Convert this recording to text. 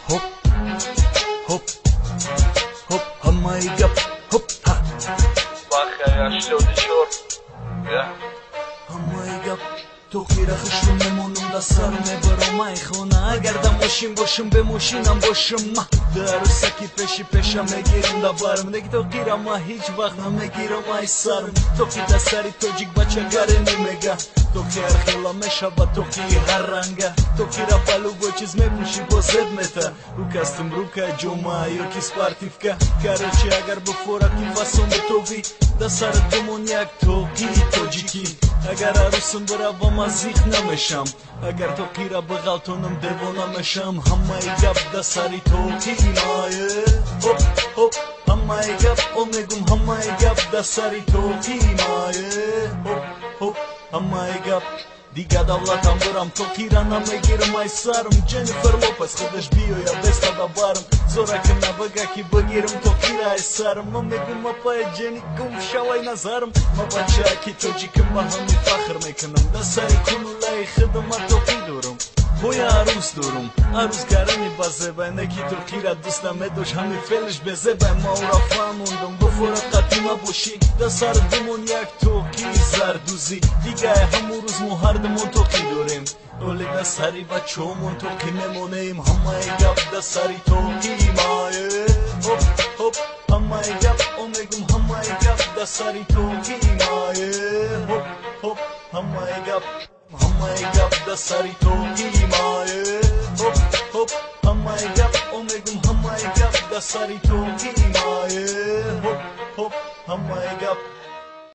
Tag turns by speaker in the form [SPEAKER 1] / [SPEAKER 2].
[SPEAKER 1] Хоп, хоп, хоп, ҳамаи гап, хоп, ҳа.
[SPEAKER 2] Бахай 84. Я.
[SPEAKER 1] Ҳамаи гап тоқира хушрӯ мемонам, да сар мебарам ай хона. Агар да мошин бошам, бе мошинам бошам, ма дарусаки пеши пеша мегирам да барм. Неки тоқира ма ҳеҷ вақт намегирам ай сарм. Тоқи да сари тоҷик бачагаре немега. Тоқи ҳар хела мешава, тоқи ҳар ранга. Тоқира ба любой чиз мепӯшӣ, бо зеб мета. Рӯ костюм, рука ҷома ёки спортивка. Короче, агар бифора ки фасон битовӣ, да сари бимон як тоқии тоҷикӣ. Агар арӯсам биравам, аз зиқ намешам. Агар тоқира биғалтонам, девона мешам. Ҳамаи гап да сари тоқии мае. Хоп, хоп, ҳамаи гап, о мегум, ҳамаи гап да сари тоқии мае. Хоп, хоп, ҳамаи гап. Дига давлатам бирам, тоқира намегирам ай сарм. Дженнифер Лопес худаш биёя беста да барм. Зора кина бага ки бигирам тоқира ай сарм. Ма мегум: апай Ҷени, гум шавай назарм. Ма бачаки тоҷиким, ба ҳами фахр мекунам. Да сари кулулаи хидма тоқӣ дорам. Боя арӯс дорум, арӯс гарами базебай, неки тоқира дӯст намедошт, ҳами фелиш безебай. Ма ӯра фаҳмондам: буфора қатима бошӣ, да сар бимон як тоқии зардӯзӣ. Дигай ҳамун рӯз мо ҳардумон тоқӣ дорем. Оле да сари бачаҳомон тоқӣ мемонем. Ҳамаи гап да сари тоқии мае. Хоп, хоп, ҳамаи гап, о мегум, ҳамаи гап да сари тоқии мае. Хоп, хоп, ҳамаи гап, ҳамаи гап да сари тоқии мае. Хоп, хоп, ҳамаи гап, о мегум, ҳамаи гап да сари тоқии мае. Хоп, хоп, ҳамаи гап.